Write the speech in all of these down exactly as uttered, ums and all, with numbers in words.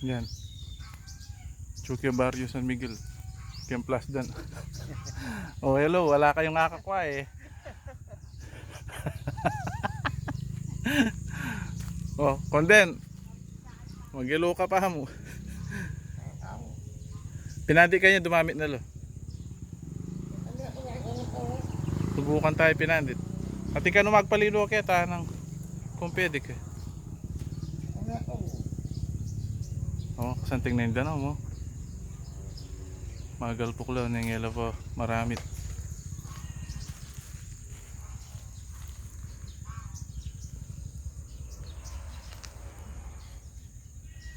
Yan. Chuque Barrio San Miguel. Keng Plasdan. Oh, hello. Wala kayung akakwa e. Oh, Konden. Mag-hello ka pa mu. Pinandi kanya, dumamit na lo. Subukan tayo pinandit. Atin kanu magpalilo keta nang kung pwede ka. Oh, kasanting na yung danaw mu. Magalpuk la, nengela pa, maramit.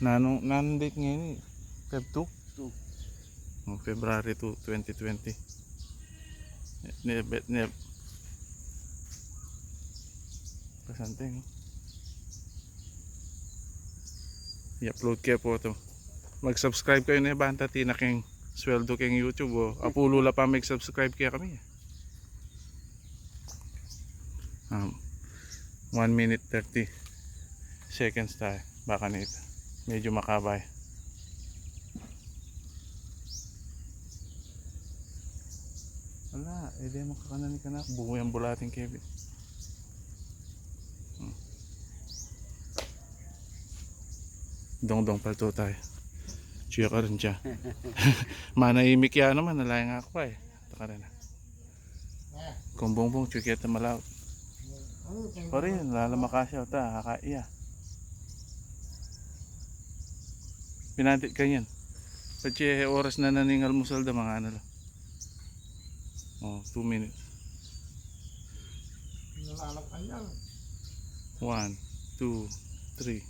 Nanung, nanung date ngeni? Feb two? Two. Oh, February two, twenty twenty. Neb, neb. Kasanting. I-upload ke po to. Mag-subscribe kayu ne, banta atin na keng sweldo keng YouTube, o. Apulo la pa mag-subscribe kekami. Um, one minute thirty seconds tayo. Baka na ito. Medyo makaba e. Ala, e de makakanan ni kanak. Buhay ang bulating Kevin. Hmm. Dongdong palto tayo. Check ka rin siya. Manahimik ya naman. Ala, yung ako e. Taka rin, a. Kung bongbong, tsukyat na malaw. Pare, lalamakasya ta, kaka iya. Pinantit kanyan. Patse oras na naning almusal da, mga ano la. Oh, two minutes. Nalalang kanyan. One, two, three.